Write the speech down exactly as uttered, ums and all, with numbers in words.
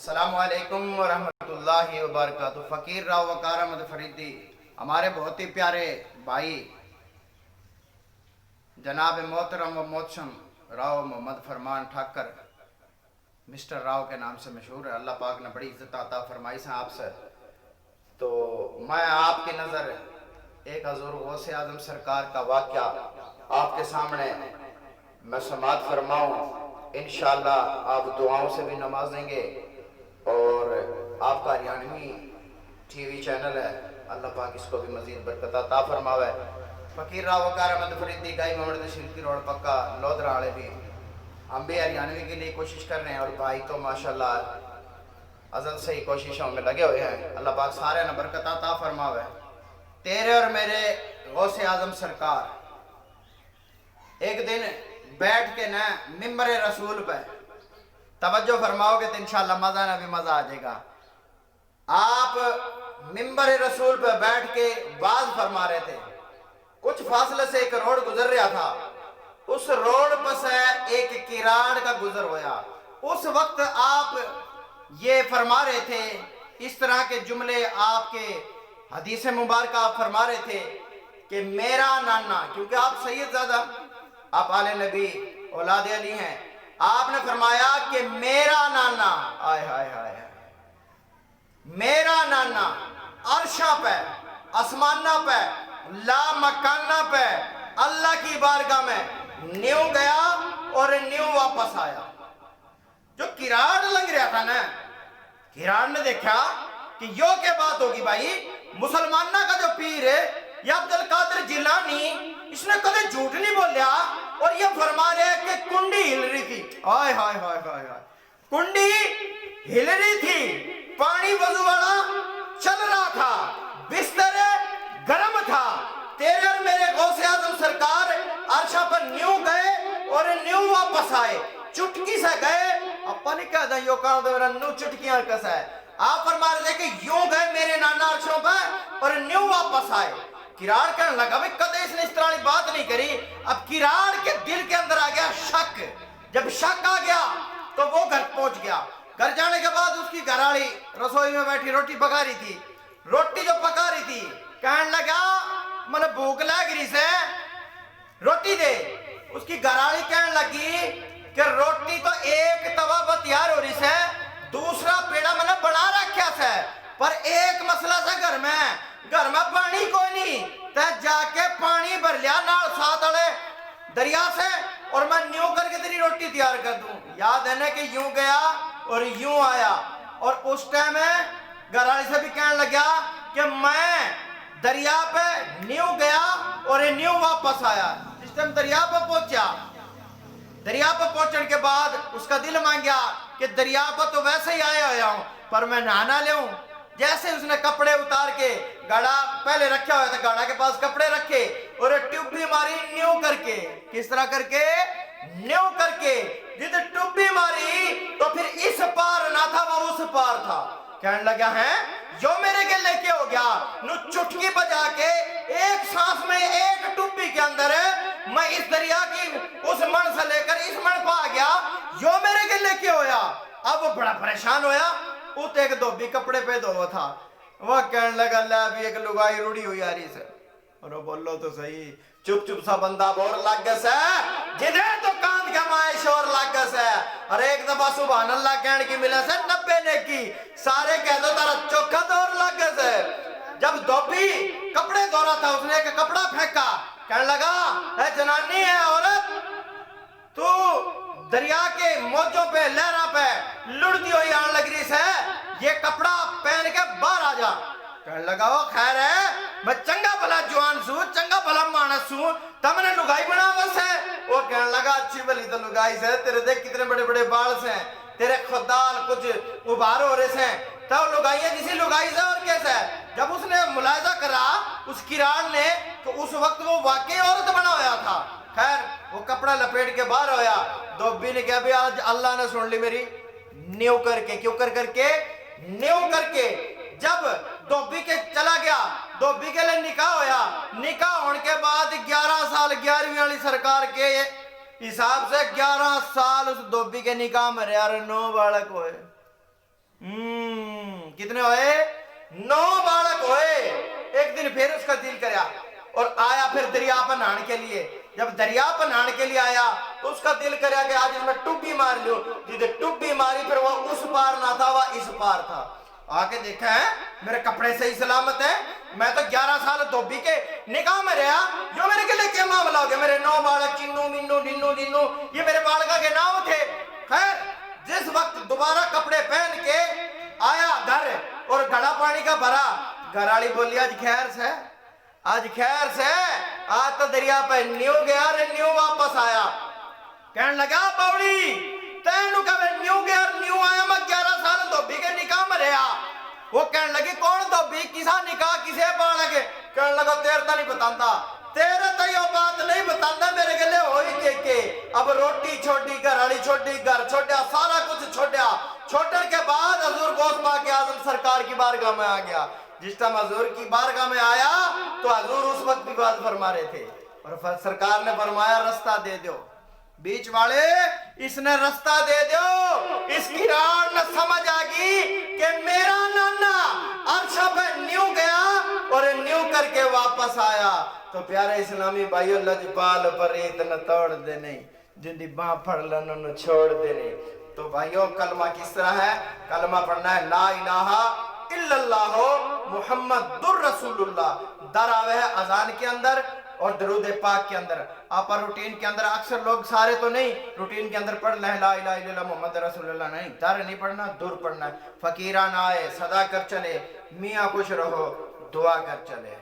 अस्सलाम वालेकुम व रहमतुल्लाहि व बरकातुहू। फ़कीर राव वकार अहमद फरीदी, हमारे बहुत ही प्यारे भाई, जनाब मोहतरम व मोहतशम राव मोहम्मद फरमान ठाकर, मिस्टर राव के नाम से मशहूर है। अल्लाह पाक ने बड़ी इज्जत अता फरमाई से आपसे। तो मैं आपकी नज़र एक हजूर गौसे आजम सरकार का वाक़या आपके सामने मैं समात फरमाऊँ। इंशाअल्लाह आप दुआओं से भी नवाजेंगे और आपका हरियाणवी टीवी चैनल है, अल्लाह पाक इसको भी मजीद बरकत अता फरमावे। फ़कीर राव वकार अहमद फरीदी, गाई मोड़, तहसील किरोड़, पक्का लोधरा वाले भी, हम भी हरियाणवी के लिए कोशिश कर रहे हैं और भाई तो माशाल्लाह अजल से ही कोशिशों में लगे हुए हैं। अल्लाह पाक सारे ने बरकत अता फरमावे। तेरे और मेरे गौसे आजम सरकार एक दिन बैठ के ना मिंबर रसूल पे, तवज्जो फरमाओगे तो इंशाल्लाह मजा ना भी मजा आ जाएगा। आप मिंबर रसूल पे बैठ के वाज फरमा रहे थे। कुछ फासले से एक रोड गुजर रहा था। उस रोड पर से एक किराड़ का गुजर होया। उस वक्त आप ये फरमा रहे थे, इस तरह के जुमले आपके हदीस मुबारक आप फरमा रहे थे कि मेरा नाना, क्योंकि आप सैयदजादा, आप आले नबी, औलाद अली हैं, आपने फरमाया कि मेरा नाना, आय हाय हाय हाय, मेरा नाना अर्शा पे, आसमाना पे, ला मकाना पे अल्लाह की बारगाह में न्यू गया और न्यू वापस आया। जो किराड़ लंघ रहा था ना, किराड़ ने देखा कि यो क्या बात होगी भाई, मुसलमाना का जो पीर है, ये अब्दुल कादिर जिलानी, इसने कदे झूठ नहीं बोलिया। और ये फरमा रहे कि कुंडी हिल रही थी। हाय हाय हाय हाय हाय। कुंडी हिल रही थी, पानी वजू वाला चल रहा था, बिस्तर गर्म था। तेरे और मेरे गौसे आजम सरकार अर्शा पर न्यू गए और न्यू वापस आए। चुटकी से गए, अपन नहीं कहता यो काम तो मेरा न्यू चुटकियां कसा है। आप फरमा रहे थे कि यूं गए मेरे नाना अर्शों पर और न्यू वापस आए। किराड़ कहने लगा, भाई, कदे इसने इस तरह की बात नहीं करी। अब किराड़ के दिल के अंदर आ गया शक। जब शक आ गया तो वो घर पहुंच गया। घर जाने के बाद उसकी घरवाली रसोई में बैठी रोटी पका रही थी। रोटी जो पका रही थी, कहने लगा, "मैंने भूख लग रही से, रोटी दे।" उसकी घरवाली कहने लगी कि रोटी तो एक तवा पर तैयार हो रही से, दूसरा पेड़ा मैंने बना रखा से, पर एक मसला से घर में, घर में पानी कोई नहीं। तै जाके पानी भर लिया नाल साथ वाले दरिया से, और मैं न्यू करके तेरी रोटी तैयार कर दूं। याद है ना कि यूं गया और यूं आया। और उस टाइम घरवाली से भी कहने लगा कि मैं दरिया पे न्यू गया और न्यू वापस आया। जिस टाइम दरिया पे पहुंचा, दरिया पे पहुंचने के बाद उसका दिल मांग गया कि दरिया पे तो वैसे ही आया होया हूं, पर मैं नहा ना लेऊं। जैसे उसने कपड़े उतार के, घड़ा पहले रखा हुआ था, घड़ा के पास कपड़े रखे और टुब्बी मारी न्यू करके। किस तरह करके? न्यू करके। जिद टुब्बी मारी तो फिर इस पार ना था, वो उस पार था। कहने लगा है, यो मेरे गेले के हो गया। नु चुटकी बजा के एक सांस में एक टुब्बी के अंदर मैं इस दरिया की उस मण से लेकर इस मण पा गया। यो मेरे गेले के होया। अब वो बड़ा परेशान होया। उत एक धोबी कपड़े पे धोवा था, वह कहने लगा, "ले, अभी एक लुगाई रूढ़ी हुई आ रही से।" और वो बोलो तो सही, चुप चुप सा बंदा बोर लागे से, जिधर तो कांद के माए शोर लागे से। और एक दफा सुभान अल्लाह कहने की मिले से नब्बे नेकी, सारे कह दो तारा चोखा दौर लागे से। जब धोबी कपड़े धो रहा था, उसने एक कपड़ा फेंका, कहने लगा, "ए जनानी है औरत, तू दरिया के मौजों पे, लहरा पे लुढ़ती हुई आन लग रही से, ये कपड़ा पहन के बाहर आ जा।" कहने लगा, "ओ खैर है, मैं चंगा भला जवान सू, चंगा भला मानस सू, तमने लुगाई बनावे से?" वो कहने लगा, "अच्छी भली तो लुगाई से, तेरे देख कितने बड़े बड़े बाल से, तेरे खुदाल कुछ उभार हो रहे से, तो लुगाइयां जिसी लुगाई से और कैसे है?" जब उसने मुलायजा करा उस किराड़ ने, तो उस वक्त वो वाकई औरत बना होया था। खैर, वो कपड़ा लपेट के बाहर होया। धोबी ने कहा, "भाई, आज अल्लाह ने सुन ली मेरी।" न्यू करके, क्यों कर करके? न्यू करके। जब धोबी के चला गया, धोबी के लिए निकाह होया। निकाह होने के बाद ग्यारह साल, ग्यारहवीं वाली सरकार के हिसाब से ग्यारह साल उस धोबी के निकाह में रहा और नौ बालक होए। कितने होए? नौ बालक होए। एक दिन फिर उसका दिल करया और आया फिर दरिया पर नहाने के लिए। जब दरिया पर नहाने के लिए आया तो उसका दिल करया कि आज इसमें टुब्बी मार लूं। जिसे टुब्बी मारी फिर वो उस पार ना था, वह इस पार था। आके देखा है, मेरे कपड़े सही सलामत है। मैं तो ग्यारह साल धोबी के निगाह में रहा, यो मेरे के लिए क्या मामला हो गया? मेरे नौ बालक, चिन्नू, मिन्नू, निन्नू, दिन्नू, ये मेरे बालका के नाम थे। खैर, जिस वक्त दोबारा कपड़े पहन के आया घर और घड़ा पानी का भरा, घर वाली बोली, आज खैर से, आज खैर से, आज तो दरिया पे न्यू गया रे न्यू वापस आया। कहने लगा, बावड़ी, तैनू कब न्यू गया न्यू आया? मैं ग्यारह साल धोबी के निकाह में रहा। वो कहने लगी, कौन धोबी, किसा निकाह, किसे बालक? कहने लगा, तेरे तो नहीं बताता, तेरे तो यो बात नहीं बताता, मेरे गले होई के के। अब रोटी छोड़ी, घर वाली छोड़ी, घर छोड़ा, सारा कुछ छोड़ा। छोड़ने के बाद हजूर गौस पाक आजम सरकार की बारगाह में आ गया। जिस टाइम हजूर की बारगाह में आया तो हजूर उस वक्त भी बात फरमा रहे थे और फर-, सरकार ने फरमाया, रास्ता दे दो। बीच वाले, इसने रास्ता दे दो। इसकी राण न समझ आ गई कि मेरा नाना अर्श पे न्यू गया और न्यू करके वापस आया। तो प्यारे इस्लामी भाइयों, लजपाल पर रीत न तोड़ दे नहीं, जिंदी बांह फड़ लन उन्हें छोड़ दे नहीं। तो भाइयों, कलमा किस तरह है? कलमा पढ़ना है ला इलाहा इल्लल्लाह मुहम्मदुर रसूलुल्लाह। दर आवे है अजान के अंदर और दरूद पाक के अंदर। आप रूटीन के अंदर अक्सर लोग, सारे तो नहीं, रूटीन के अंदर पढ़ लें ला इलाहा इल्लल्लाह मुहम्मद रसूलुल्लाह, नहीं, दर नहीं पढ़ना, दुर पढ़ना है। फकीरा ना आए, सदा कर चले, मियाँ खुश रहो, दुआ कर चले।